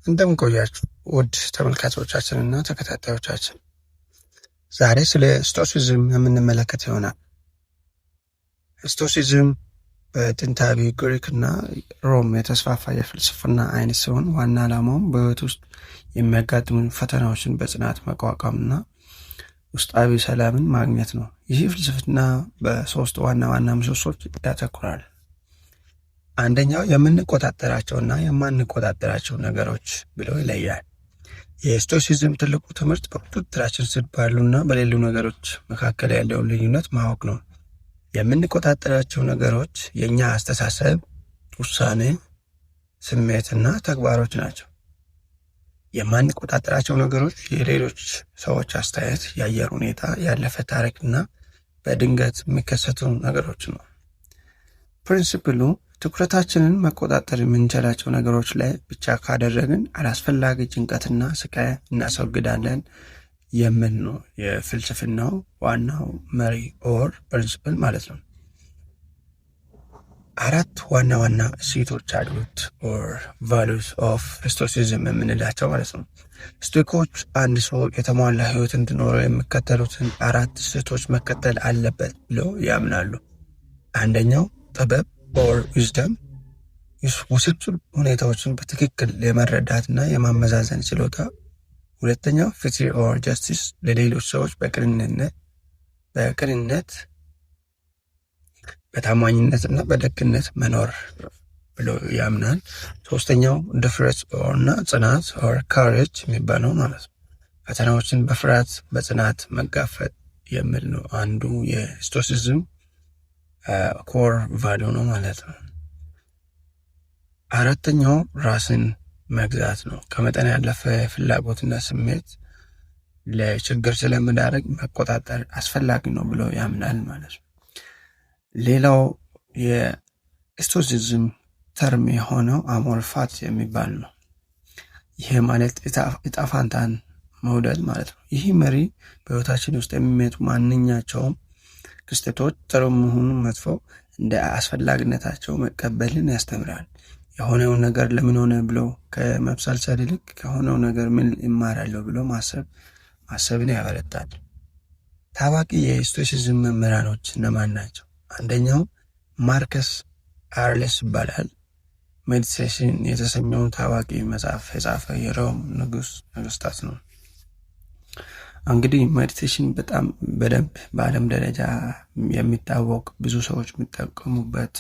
እንደምን ቆያችሁ ውድ ተመልካቾቻችንና ተከታታዮቻችን። ዛሬ ስለ Stoicism የምንመለከት ይሆናል። Stoicism በጥንታዊ ግሪክና ሮም የተስፋፋ የፍልስፍና አይነት ሲሆን ዋና ዓላማውም በሕይወት ውስጥ የሚያጋጥሙን ፈተናዎችን በጽናት መቋቋምና ውስጣዊ ሰላምን ማግኘት ነው። ይህ ፍልስፍና በሶስት ዋና ዋና ምሰሶች ያተኩራል። አንደኛው የምንቆጣጠራቸውና የማንቆጣጠራቸው ነገሮች ብሎ ይለያል። የ Stoicism ትልቁ ትምህርት በቁጥጥራችን ስር ባሉና በሌሉ ነገሮች መካከል ያለውን ልዩነት ማወቅ ነው። የምንቆጣጠራቸው ነገሮች የእኛ አስተሳሰብ፣ ውሳኔ፣ ስሜትና ተግባሮች ናቸው። የማንቆጣጠራቸው ነገሮች የሌሎች ሰዎች አስተያየት፣ የአየር ሁኔታ፣ ያለፈ ታሪክና በድንገት የሚከሰቱ ነገሮች ነው። Principle ኡ ትኩረታችንን መቆጣጠር የምንችላቸው ነገሮች ላይ ብቻ ካደረግን አላስፈላጊ ጭንቀትና ስቃይ እናስወግዳለን የሚል ነው የፍልስፍናው ዋናው መሪ or principle ማለት ነው። አራት ዋና ዋና እሴቶች አሉት or values of Stoicism የምንላቸው ማለት ነው። ስቶይኮች አንድ ሰው የተሟላ ህይወት እንዲኖረው የሚከተሉትን አራት እሴቶች መከተል አለበት ብለው ያምናሉ። አንደኛው ጥበብ or wisdom፣ ውስብስብ ሁኔታዎችን በትክክል የመረዳትና የማመዛዘን ችሎታ። ሁለተኛው ፍትህ or justice፣ ለሌሎች ሰዎች በቅንነት፣ በታማኝነትና በደግነት መኖር ብሎ ያምናል። ሶስተኛው ድፍረት እና ጽናት or courage የሚባለው ማለት ነው። ፈተናዎችን በፍርሃት በጽናት መጋፈጥ የሚል ነው። አንዱ የ Stoicism core value ነው ማለት ነው። አራተኛው ራስን መግዛት ነው። ከመጠን ያለፈ ፍላጎትና ስሜት ለችግር ስለሚዳርግ መቆጣጠር አስፈላጊ ነው ብሎ ያምናል ማለት ነው። ሌላው የ Stoicism term የሆነው amor fati የሚባል ነው። ይሄ ማለት እጣ ፋንታን መውደድ ማለት ነው። ይህ መሪ በህይወታችን ውስጥ የሚመጡ ማንኛቸውም ክስተቶች ጥሩም ይሁኑ መጥፎ እንደ አስፈላጊነታቸው መቀበልን ያስተምራል። የሆነውን ነገር ለምን ሆነ ብሎ ከመብሰልሰል ይልቅ ከሆነው ነገር ምን እማራለሁ ብሎ ማሰብን ያበረታል። ታዋቂ የ Stoicism መምህራኖች እነማን ናቸው? አንደኛው ማርከስ አውሬሊየስ ይባላል። Meditation የተሰኘውን ታዋቂ መጽሐፍ የጻፈ የሮም ንጉስ ነገስታት ነው። እንግዲህ meditation በጣም በደንብ በዓለም ደረጃ የሚታወቅ፣ ብዙ ሰዎች የሚጠቀሙበት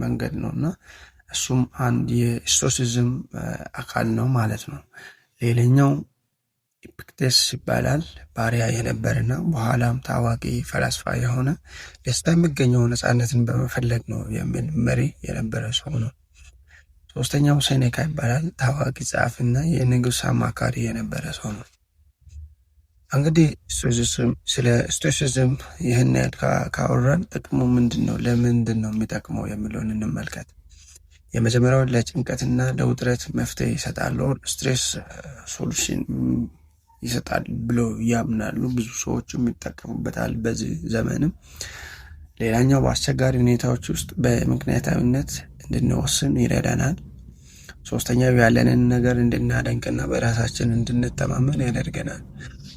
መንገድ ነው እና እሱም አንድ የ Stoicism አካል ነው ማለት ነው። ሌላኛው ኤፒክቴተስ ይባላል። ባሪያ የነበረና በኋላም ታዋቂ ፈላስፋ የሆነ፣ ደስታ የሚገኘው ነፃነትን በመፈለግ ነው የሚል መሪ የነበረ ሰው ነው። ሶስተኛው ሴኔካ ይባላል። ታዋቂ ጸሐፊና የንጉሥ አማካሪ የነበረ ሰው ነው። እንግዲህ ስለ Stoicism ይህን ያህል ካወራን ጥቅሙ ምንድን ነው? ለምንድን ነው የሚጠቅመው የሚለውን እንመልከት። የመጀመሪያው ለጭንቀትና ለውጥረት መፍትሄ ይሰጣል፣ stress solution ይሰጣል ብሎ ያምናሉ። ብዙ ሰዎችም ይጠቀሙበታል በዚህ ዘመንም። ሌላኛው በአስቸጋሪ ሁኔታዎች ውስጥ በምክንያታዊነት እንድንወስን ይረዳናል። ሶስተኛው ያለንን ነገር እንድናደንቅና በራሳችን እንድንተማመን ያደርገናል።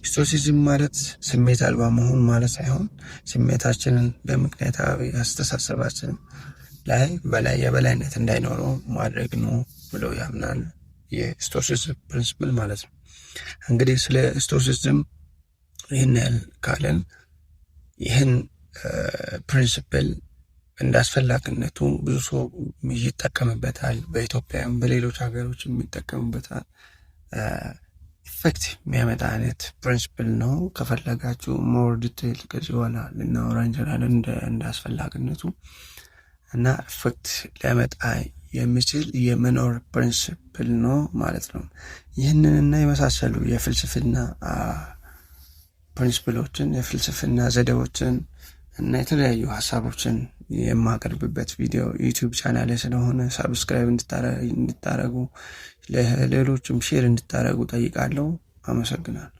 Stoicism ማለት ስሜት አልባ መሆን ማለት ሳይሆን ስሜታችንን በምክንያታዊ አስተሳሰባችን ላይ በላይ የበላይነት እንዳይኖረው ማድረግ ነው ብለው ያምናል። የ Stoicism principle ማለት ነው። እንግዲህ ስለ Stoicism ይህን ያህል ካለን ይህን principle እንደ አስፈላጊነቱ ብዙ ሰው ይጠቀምበታል። በኢትዮጵያም በሌሎች ሀገሮችም ይጠቀሙበታል። Effect የሚያመጣ አይነት principle ነው። ከፈለጋችሁ more detail ከዚህ በኋላ ልናወራ እንችላለን እንደ አስፈላጊነቱ እና effect ሊያመጣ የሚችል የመኖር principle ነው ማለት ነው። ይህንንና የመሳሰሉ የፍልስፍና principle ኦችን፣ የፍልስፍና ዘዴዎችን እና የተለያዩ ሀሳቦችን የማቀርብበት ቪዲዮ YouTube channel ስለሆነ subscribe እንድታደርጉ፣ ለሌሎችም share እንድታደርጉ ጠይቃለሁ። አመሰግናለሁ።